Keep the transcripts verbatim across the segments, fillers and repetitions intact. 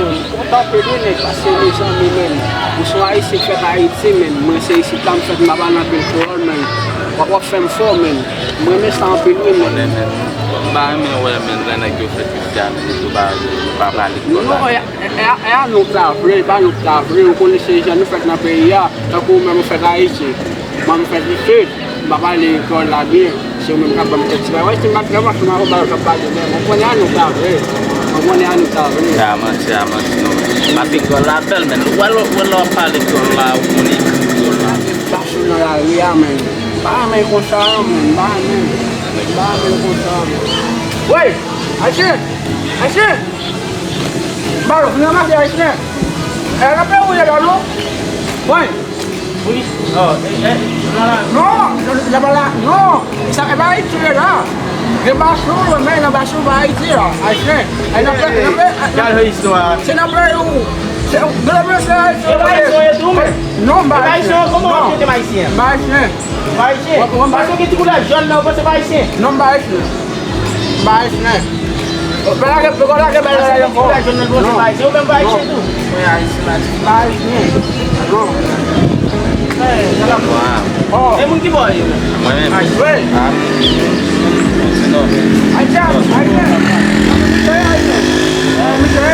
M kontan anpil wi nèg, paske mezanmi menn, ou se yon ayisyen k fèt Ayiti menn, mwen se isit la m fèt, m pa pale anpil kreyòl menn, w ap w ap fè m fò menn, m renmen sa anpil wi menn. Konnen menn, m pa renmen wè menn lè nèg yo fèt isit a menn, yo pa, yo pa pale kreyòl la. Non, e, e, e, e a nou k ta vle, e pa nou k ta vle, ou konnen se jan nou fèt nan peyi a, tankou ou menm ou fèt Ayiti, mwen m fèt isit. M pa pale kreyòl la byen. Se yo menm k ap ban m kèk ti bagay. Wè, si m pa t fè mache, m a konn bagay k ap pale menm. Ou konnen a nou ta vle. Ou konnen a nou ta vle. A manti, a manti, non. Paske kreyòl la bèl, men. Ou wè lè, ou wè lè w ap pale kreyòl la, ou konnen kreyòl la. M pa sou nan lari a, men. M pa renmen konsa, non, men. M pa renmen. M pa renmen konsa, men. Wey! Ayisyen! Ayisyen! M pa vin ranmase Ayisyen. E, nan peyi w ye la, non? Mwen. Wi. Oh, eh, eh, la, la. Non, la, la, la, non. Sa, e pa Ayiti, la. Gen Basou, men nan Basou, pa Ayiti, la. Ayisyen. E nan pe, nan pe, gade istwa. Se nan peyi ou. Se, gade, se Ayisyen. E pa Ayisyen, ou ye tou, men. Non, m pa Ayisyen. E pa Ayisyen, kòman w ap trete m Ayisyen? M pa Ayisyen. M pa Ayisyen. Ou, ou, m pa Paske w gen ti koulè jòn nan, ou panse w pa Ayisyen? Non, m pa Ayisyen. M pa Ayisyen. Ou pa lage, ou pa lage bagay la ankò. Ti koulè jòn nan, ou panse w pa Ayisyen? Ou menm pa Ayisyen tou? Mwen Ayisyen, Ayisyen. M pa Ayisyen. Non. Eh, sa la. Wow. Oh. E moun ki bò w ye? Mwen menm. Ayisyen. Ah, m, m, m, m, non. Ayisyen, Ayisyen. Misye Ayisyen. Eh, misye.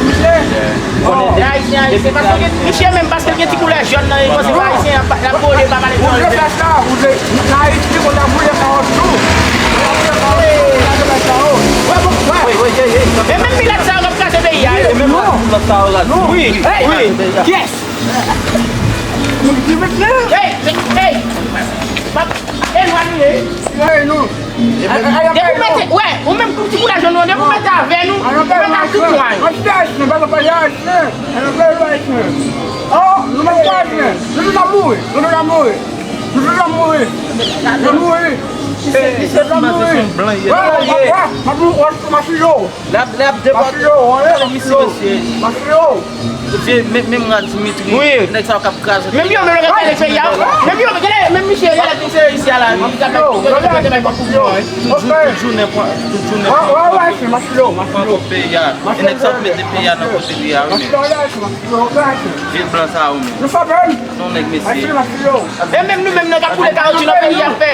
Misye. Yeah. Konnen de Ayisyen, Ayisyen, paske gen, misye menm, paske l gen ti koulè jòn nan, li panse pa Ayisyen, l ap, l ap vole, pa pale kreyòl. Ou vle fè sa, ou vle, nan Ayiti, konn ap boule kawotchou. Konn ap boule kawotchou, konn ap boule kawotchou. Wè, bon, wè. Wi, wi, wi, wi. E menm milèt sa yo k ap kraze peyi a, yo. E menm milèt sa yo k ap kraze peyi a. Wi, wi. Kiyès? Ey, ey, ey. Elwanye. Depi w mete, wè, ou menm ti koulè jòn nou, depi w mete avè nou, ou mete ak tout mwen. Ayisyen, pa ka pale ayisyen. Ayisyen. Oh, nou pa ayisyen. Nou tout ap mouri. Nou tout ap mouri. Nou tout ap mouri. Nou mouri. Nou tout ap mouri. Wè, wè, wè, wè, m ap mouri, wè, m ap mouri. L ap, l ap depòte. Gade misye, mesye. Mesye, men, menm rad Dimitri, nèg sa yo k ap kraze. Menm yo menm yo k ap kraze peyi a. Menm yo, gade, menm misye, gade misye isi a la. Li t ap fè tout jounen pran, tout jounen pran kòb peyi a. E nèg sa yo k mete peyi a nan kote li a, wi, men. Vye blan sa yo, men. Non, nèg mesye. E menm nou menm nan k ap boule kawotchou nan peyi a fè.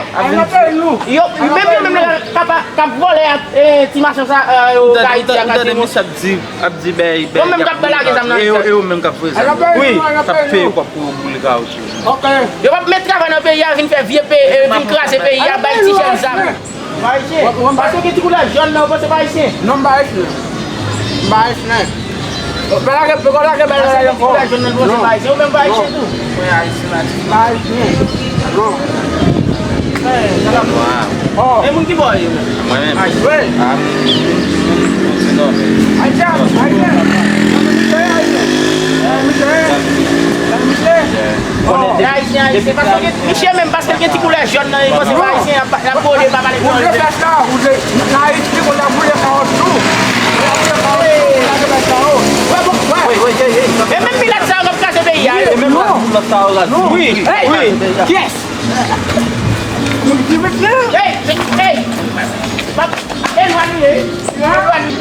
Yo, menm nou menm nan k ap, k ap vòlè ak, eh, ti machann sa, eh, yo ka Ayiti a, ka di misye ap di, ap di bèy, bèy. Yo menm k ap lage zam nan. E yo, e yo menm k ap voye zam. Wi. K ap peye kòb pou yo boule kawotchou. Yo p ap met travay nan peyi a, vin fè vye peyi, eh, vin kraze peyi a, bay ti jèn zam. Pa ayisyen. Paske w gen ti koulè jòn nan, ou panse pa ayisyen? Non, m pa ayisyen. M pa ayisyen. Ou pa lage, ou pa lage bagay la ankò. Paske w gen ti koulè jòn nan, ou panse pa ayisyen? Ou menm pa ayisyen tou? Mwen ayisyen, ayisyen. M pa ayisyen. Non. Eh, sa la. Oh. E moun ki bò w ye menm? Mwen menm? Ayisyen. Ah, m, m, m, m, m, non. Ayisyen, ayisyen. Misye, ayisyen. Eh, misye. Eh, misye. Oh. Ayisyen, ayisyen. Paske w gen, misye menm, paske l gen ti koulè jòn nan, li panse pa ayisyen, l ap, l ap vole, pa pale kreyòl. Ou vle fè sa, ou vle, nan Ayiti, konn ap boule kawotchou. Konn ap boule kawotchou, konn ap boule kawotchou. Wè, bon, wè. E menm milèt sa yo k ap kraze peyi a, yo. E menm milèt sa yo k ap kraze. Wi, wi. Kiyès? Ey, ey. Elwanye.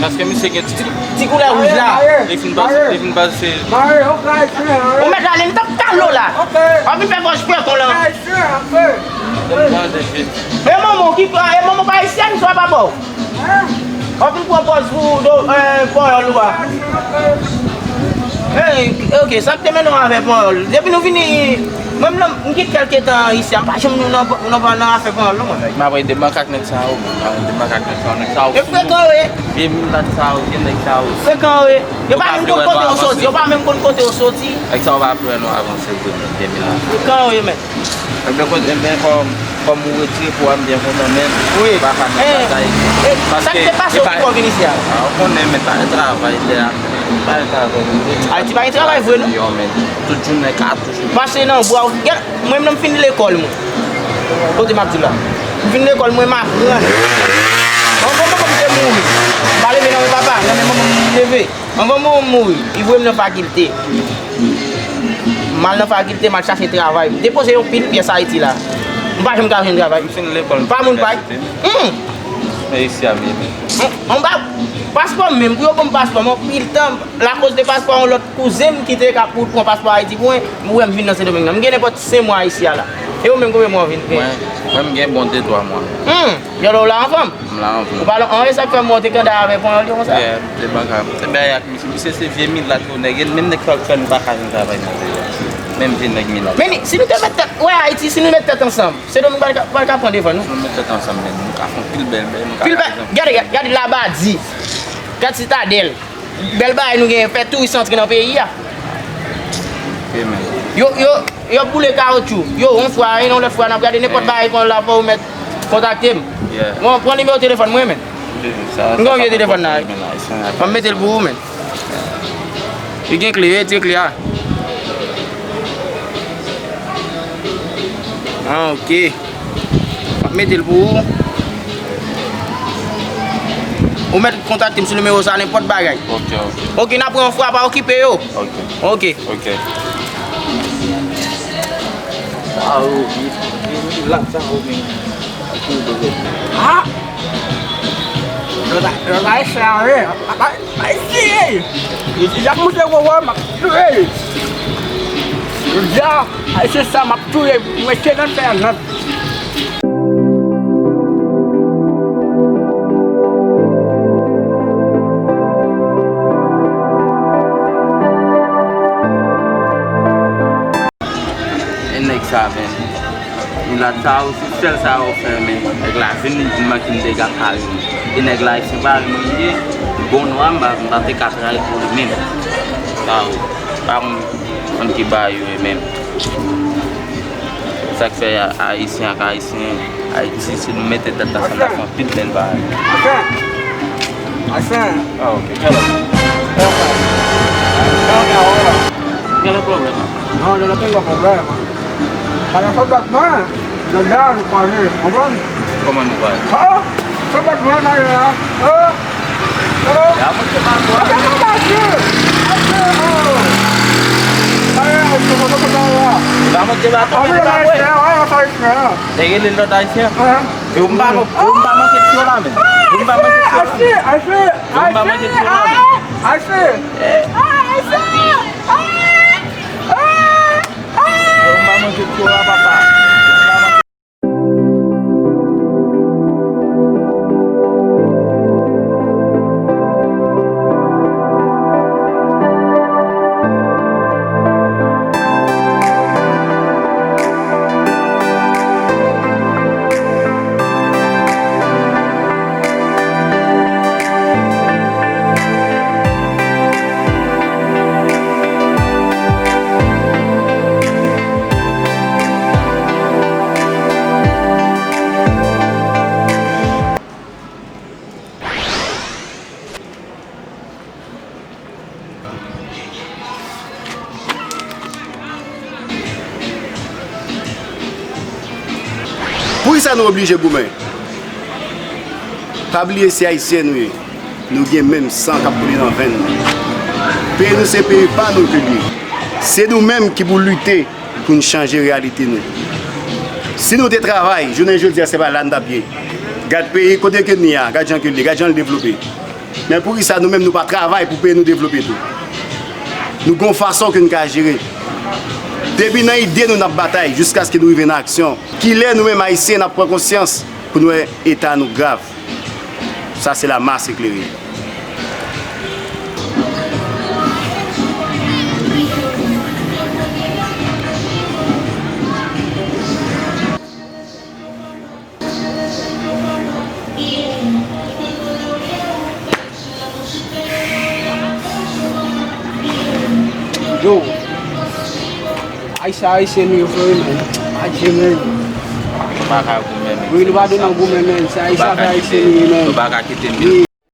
Paske misye gen ti, ti koulè wouj la. Li fin pase, li fin pase. Ou mèt ale, li t ap kalo la. W ap vin fè pòz fwèkon lan. E manman w ki, e manman w pa ayisyèn, sa w pa bò. W ap vin pran pòz pou do, eh, panyòl ou a. Eh, ok, sa k te mennen w avè panyòl? Depi nou vini, mwen menm, m gen kèlke tan isi a, m pa janm nan, nan, nan afè panyòl non, mwen. M ap ede makak nèg sa yo, m ap ede makak nèg sa yo, nèg sa yo. Yo frekan yo ye. Vye milat sa yo, vye nèg sa yo. Frekan yo ye. Yo pa menm konn kote yo soti, yo pa menm konn kote yo soti. Nèg sa yo pa vle wè nou avanse vre, men, vye milat. Frekan yo ye, men. Ebyen, kote, ebyen, kòm, kòm ou retire pou w, m byen kontan, men wi. Ou pa ka nan batay. Paske sa k te pase w pou w vin isi a? Ah, ou konnen, men, pa travay lè a, men, pa travay. Ayiti pa gen travay vre, non? Yo, men, tout jounen katouch. Mache nan bwa, ou gen, mwen menm, m fin lekòl, mwen. Kote m ap di w la? M fin lekòl, mwen, m aprann. Anvan manman m te mouri, m pa leve nan men papa, nan men manman m m leve. Anvan manman m mouri, li voye m nan fakilte. M al nan fakilte, m al chache travay. M depoze yon pil pyès Ayiti la. M pa janm ka jwenn travay. M fin lekòl, m pa moun pay. Hmm. Ayisyen ap vini. On, on ba, paspò m menm, pou yo ban m paspò m, anpil tan, lakoz de paspò yon lòt kouzen m ki te ka pou pran paspò Ayiti pou mwen, m wè m vin nan Sendomeng nan. M gen nenpòt senk mwa isi a la. E ou menm, konbyen mwa w vin gen? Mwen, mwen m gen bon de twa mwa. Hmm, jòlè w la anfòm? M la anfòm. Ou pa la, an, e sa k fè m wè w te kanda avè panyòl yo konsa? Yeah, se baka, se bagay ak misye. Misye se vye milat yo nèg, e menm nèg sa k fè nou pa ka jwenn travay nan peyi a. Menm vye nèg milat. Men si nou te met tèt, wè Ayiti, si nou met tèt ansanm, Sendomeng pral ka, pral ka pran devan nou. Si nou met tèt ansanm, men nou ka fè yon pil bèl, men nou ka. Pil bèl, gade, gade, gade Labadi, gad Sitadèl. Bèl bagay nou genyen, fè touris antre nan peyi a. Ok, men. Yo, yo, yo boule kawotchou. Yo, yon fwa, yon lòt fwa, n ap gade nenpòt bagay kon la, fò ou mèt kontakte m. Yeah. Bon, pran nimewo telefòn mwen, men. M gen yon vye telefòn la wi. M ap mete l pou ou, men. Li gen kle, retire kle a. Ah, ok. M ap mete l pou ou. Ou mèt kontakte m sou nimewo sa, nenpòt bagay. Ok, ok. Ok, n ap pran yon fwa, pa okipe yo. Ok. Ok. Ok. Sa yo, vye, vye milat sa yo, men. Ah! Lòt a, lòt a, e sa, wi. Ay, ay, ay, si, ey! Li, li ap moute gwo wè, m ap touye li. Jodi a, ay, se sa, m ap touye, mwen te nan fè nan. E nèg sa, men. Milat sa yo, se sèl sa yo fè, men. Nèg la vin, li di m ki m te ka pare. E nèg la, ayisyen parèy mwen li ye, bon nwa, m pa, m pa te ka trayi pou li menm. Sa yo, pa konn, konn ki bagay yo ye menm. Sa k fè a, ayisyen ak ayisyen, Ayiti, si nou mete tèt ansanm, n ap fè anpil bèl bagay. Ayisyen! Ayisyen! Ah, ok. Kèlè? Kèlè pwoblèm nan? Non, yo nan pil pwoblèm. Kòman nou kwaze? Kòman nou kwaze? Oh! Sa bat mwen nan la. Oh! Oh! Ya mwen te ba kwa. Sa bat mwen. Ache, oh! Aye, aye, se mwen ki la. Ya mwen te ba kwa. Te rele lòt ayisyen. Yo m pa, yo m pa manke tiyo la, men. Yo m pa manke tiyo la. Ache, ache, yo m pa manke tiyo la, men. Ache. Yo m pa manke tiyo la, papa. Poukisa nou oblije goumen? Pa bliye se ayisyen nou ye. Nou gen menm san k ap koule nan venn nou. Peyi nou se peyi pa nou ke l ye. Se nou menm ki pou lite pou n chanje reyalite nou. Si nou te travay, jounen jodi a se pa la n t ap ye. Gad peyi kote ke n ye a, gad jan ke l ye, gad jan l devlope. Men poukisa nou menm nou pa travay pou peyi nou devlope tou? Nou gon fason ke n ka jere. Depi nan ide nou n ap batay jiskaske nou rive nan aksyon. Kilè nou menm ayisyen n ap pran konsyans pou n wè eta nou grav? Sa se la mas eklere. Yo. Ayisyen, ayisyen nou ye vre, men. Adje, men. Nou pa ka goumen, men. Wi, nou pa dwe nan goumen, men. Se ayisyen, ayisyen nou ye, men. Nou pa ka kite mil.